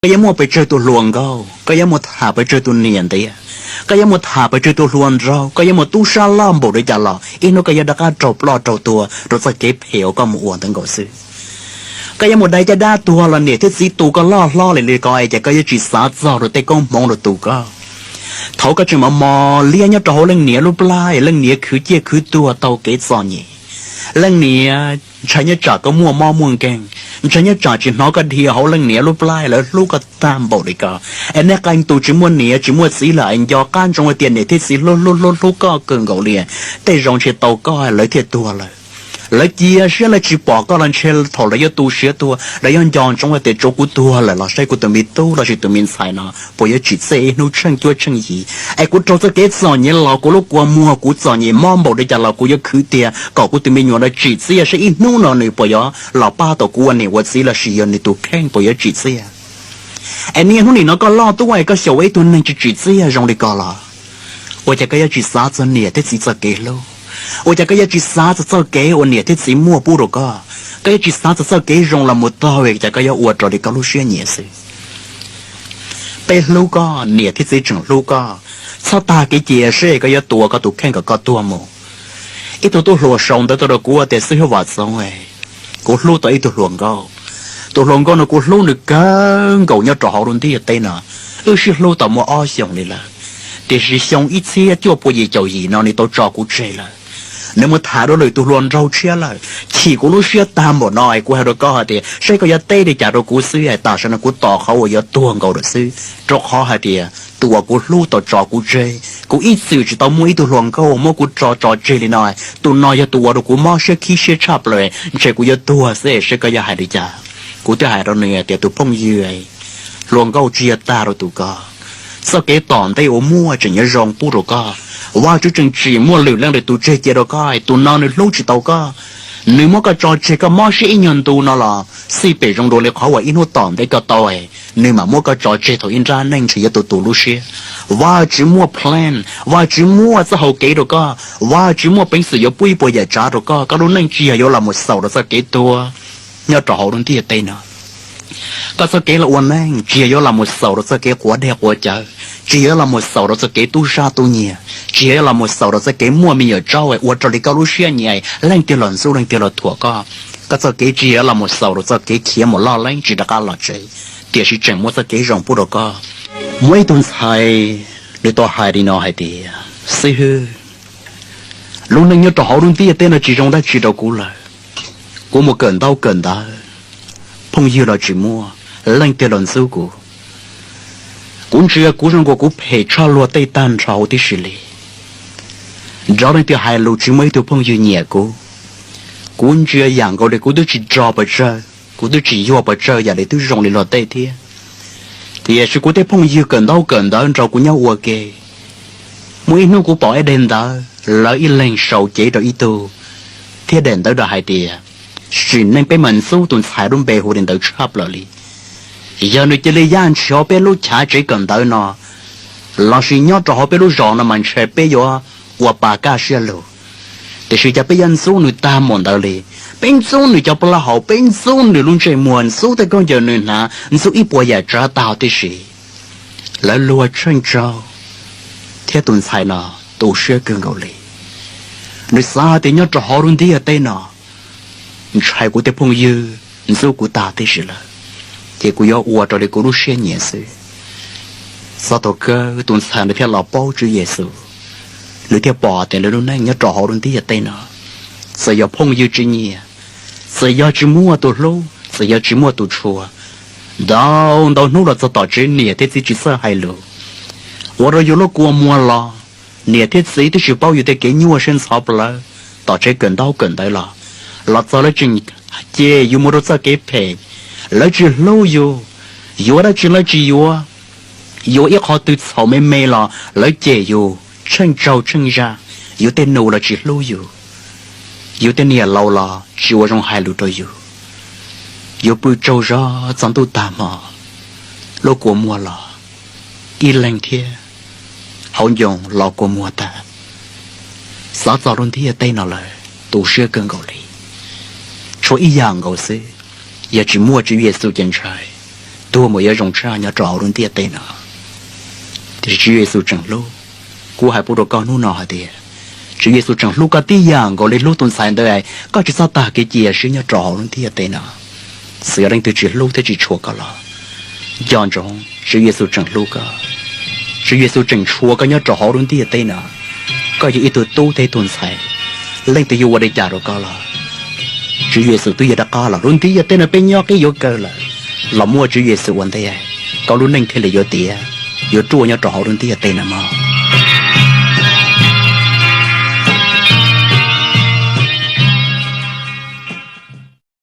Koj yuav muaj pes tsawg tus hluas nkauj, koj yuav mus tham pes tsawg tus niam ntiav, koj yuav mus tham pes tsawg tus hluas nraug, koj yuav mus tub sab loj npaum li cas los ib hnub koj yuav rov qab raug ploj raug tuag rau txoj kev phem uas koj mus ua ntawd nkaus xwb. Koj yuav mus dai caj dab tuag los niam thiab txiv tu koj loj hlob li li ko es ces koj yuav tsis xav txog rau tej koob hmoov rau tus koj. Thaum koj tseem mos mos liab nyob rau hauv leej niam lub plab, leej niam khwv ciaj khwv tuag tau kev txom nyem. Leej niam ntshai nyob tsam koj muaj mob muaj nkeeg, ntshai nyob tsam tsis hnov koj dhia hauv leej niam lub plab lawv hlub koj tag npaum li ko. Es nej qee tus tsis muaj niam tsis muaj txiv lawm es nco qab ntsoov hais tias niam thiab txiv hlub hlub hlub hlub koj kawg nkaus li. Tej zaum ntshe tau koj lawv thiaj tuag lawm. Lawv cia siab lawv tsis pom koj los ntshe thaum lawv yuav tu siav tuag lawv yuav nco ntsoov hais tias tsuav kuv tuag lawm los saib kuv tus me tub los sis tus me ntxhais no puas yuav tsim txiaj ib hnub tsheej cuab tsheej yig. Es kuv raug txoj kev txom nyem los kuv lub kua muag kuv txom nyem mob npaum li cas los kuv yuav khwv tiag kom kuv tus me nyuam no tsim txiaj saib ib hnub no nws puas yuav los pab tau kuv ua niam ua txiv los sis yog nws tus kheej puas yuav tsim txiaj. Es niaj hnub nim no koj loj tuaj es koj xyaum ua ib tug neeg tsis tsim txiaj zoo li ko los, ua cas koj yuav tsis xav txog niam thiab txiv txoj kev hlub? Ua cas koj yuav tsis xav txog txoj kev uas niam thiab txiv muaj pub rau koj? Koj yuav tsis xav txog txoj kev zoo los mus taug, cas koj yuav ua raws li koj lub siab nyiam xwb? Peb hlub koj, niam thiab txiv tseem hlub koj, txhob tag kev cia seb koj yuav tua koj tus kheej kom koj tuag mus. Ib tug tub hluas sau ntawv tuaj rau kuv tias, Xib Hwb Vam Txoov, kuv hlub tau ib tug hluas nkauj. Tus hluas nkauj no kuv hlub nws kawg nkaus nyob rau hauv lub ntiaj teb no. Wb sib hlub tau muaj ob xyoos li lawm, tiam sis xyoo ib txhiab cuaj pua yim caum yim no nws tau tso kuv tseg lawm. Nws mus tham dua lwm tus hluas nraug tshiab lawm. Chim kuv lub siab tag npaum no es kuv hais rau koj hais tias saib koj yuav teb li cas rau kuv xwb es tam sim no kuv tos qhov uas yuav tuag nkaus lawm xwb, rau qhov hais tias tus uas kuv hlub tau tso kuv tseg. Kuv ib txwm tsis tau muaj ib tug hluas nkauj muab kuv tso tso tseg li no. Tus no yog tus ua rau kuv mob siab khib siab tshaj plaws, ntshe kuv yuav tuag xwb, saib koj yuav hais li cas. Kuv thiaj hais rau nws tias, Tus phooj ywg, hluas nkauj tsis yog tag rau tus ko. Txoj kev tom ntej uas muaj tseem yuav zoo pub rau koj. Vajtswv tseem tsim muaj lwm leej lwm tus tseg cia rau koj, tus no nws hlub tsis tau koj. Nws muab koj tso tseg koj mob siab ib nyuag ntu no los xij pem zoo dua li qhov uas ib hnub tom ntej koj tau, nws mam muab koj tso tseg thaum ib nrab neej ntshe yuav tu tu lub siab. Vajtswv muaj plan, Vajtswv muaj txoj hau kev rau koj, Vajtswv muaj peev xwm yuav pub ib puas yam tsav rau koj. Koj lub neej tsis yog yuav los mus xaus rau txoj kev tuag nyob rau hauv lub ntiaj teb no. Koj txoj kev los ua neej tsis yog yuav los mus xaus rau txoj kev quav dej quav cawv, tsis yog yuav los mus xaus rau txoj kev tub sab tub nyiag, tsis yog yuav los mus xaus rau txoj kev muaj me nyuam tsaub ua raws li koj lub siab nyiam, leej twg los ntxub leej twg los thuam koj. Koj txoj kev tsis yog yuav los mus xaus rau txoj kev khiav mus loj leeb tsis rov qab los tsev, tiam sis tseem muaj txoj kev zoo pub rau koj. Muaj ib tug ntxhais, nws tau hais li no hais tias, Xib hwb, lub neej nyob rau hauv lub ntiaj teb no tsis zoo dab tsi rau kuv lawm. Kuv mus kawm ntaub kawm ntawv, phooj ywg los tsis muaj, leej twg los ntxub kuv. Kuv ntsia kuv zoo nkaus kuv phem tshaj luag tej tag nrho huv tib si li. Nrog leej twg hais lus tsis muaj ib tug phooj ywg nyiam kuv. Kuv ntsia yam nkaus li kuv twb tsis rog pes tsawg, kuv twb tsis yuag pes tsawg yam li twb zoo li luag tej thiab. Tiam sis kuv tej phooj ywg kawm ntaub kawm ntawv nrog kuv nyob ua ke, muaj ib hnub kuv pom ib daim ntawv lawv ib leeg sau cev rau ib tug, thiab daim ntawv rau hais tias, sim neej peb mas ntxub tus ntxhais lub npe hu li ntawd tshaj plaws li. Yog nws cia li yaj ntshiav peb lub chav tsev kawm ntawv no, lossis nyob rau hauv peb lub zos no mas ntshe peb yuav ua pa kaj siab lug. Tiam sis cas peb yuav ntxub nws tag npaum ntawd li? Peb ntxub nws cov plaub hau, peb ntxub nws lub ntsej muag, ntxub tej khaub ncaws nws hnav, ntxub ib puas yam tsav tag huv tib si. Lawv luag tsheej tsaug, thiab tus ntxhais no tu siab kawg nkaus li. Nws xav hais tias nyob rau hauv lub ntiaj teb no, ntshai kuv tej phooj ywg ntxub kuv tag tib si lawm, ces kuv yuav ua raws li kuv lub siab nyiam xwb. Txog thaum kawg tus ntxhais ntawd thiaj los paub Tswv Yexus, nws thiaj pom tias nws lub neej nyob rau hauv lub ntiaj teb no, txawm yog phooj ywg tsis nyiam, txawm yog tsis muaj tus hlub, txawm yog tsis muaj tus tshua, ntau ntau hnub los txog tom tsev niam thiab txiv tsis txawj hais lus, ua rau yus lub kua muag los, niam thiab txiv twb tsis paub yus tej kev nyuaj siab ntxhov plawv. Tom tsev kawm ntaub kawm ntawv los, los txog lawv tseem cem yus mus rau txoj kev phem. Lawv tsis hlub yus, yuav dab tsi lawv tsis yuav. Yuav ib qho twg txhaum me me los lawv cem yus tsheej tsaug tsheej zag. Yus tej nus los tsis hlub yus, yus tej niam laus los tsis ua zoo hais lus rau yus. Yus pw tsaug zog txog ntuj tag hmo, lub kua muag los ib leeg thiab, hauv ncoo los kua muag tag. Xav txog lub ntiaj teb no lawm tu siab kawg nkaus li. Tshuav ib yam nkaus xwb, yog tsis muaj Tswv Yexus ces ntshai tuag mus yuav zoo tshaj nyob rau hauv lub ntiaj teb no. Tiam sis Tswv Yexus tseem hlub. Kuv hais pub rau koj hnub no hais tias Tswv Yexus tseem hlub koj tib yam nkaus li hlub tus ntxhais ntawd. Koj tsis txhob tag kev cia siab nyob rau hauv lub ntiaj teb no. Txawm yog leej twg tsis hlub thiab tsis tshua koj los, nco ntsoov Tswv Yexus tseem hlub koj. Tswv Yexus tseem tshua koj nyob rau hauv lub ntiaj teb no. Koj yog ib tug tub thiab ib tug ntxhais, leej twg yuav ua li cas rau koj los, Tswv Yexus twb yog rov qab los. Lub ntiaj teb no peb nyob qib yuav kawg lawm, los muaj Tswv Yexus ua ntej, koj lub neej thiaj li yuav tiav, yuav ruaj nyob rau hauv lub ntiaj teb no mog.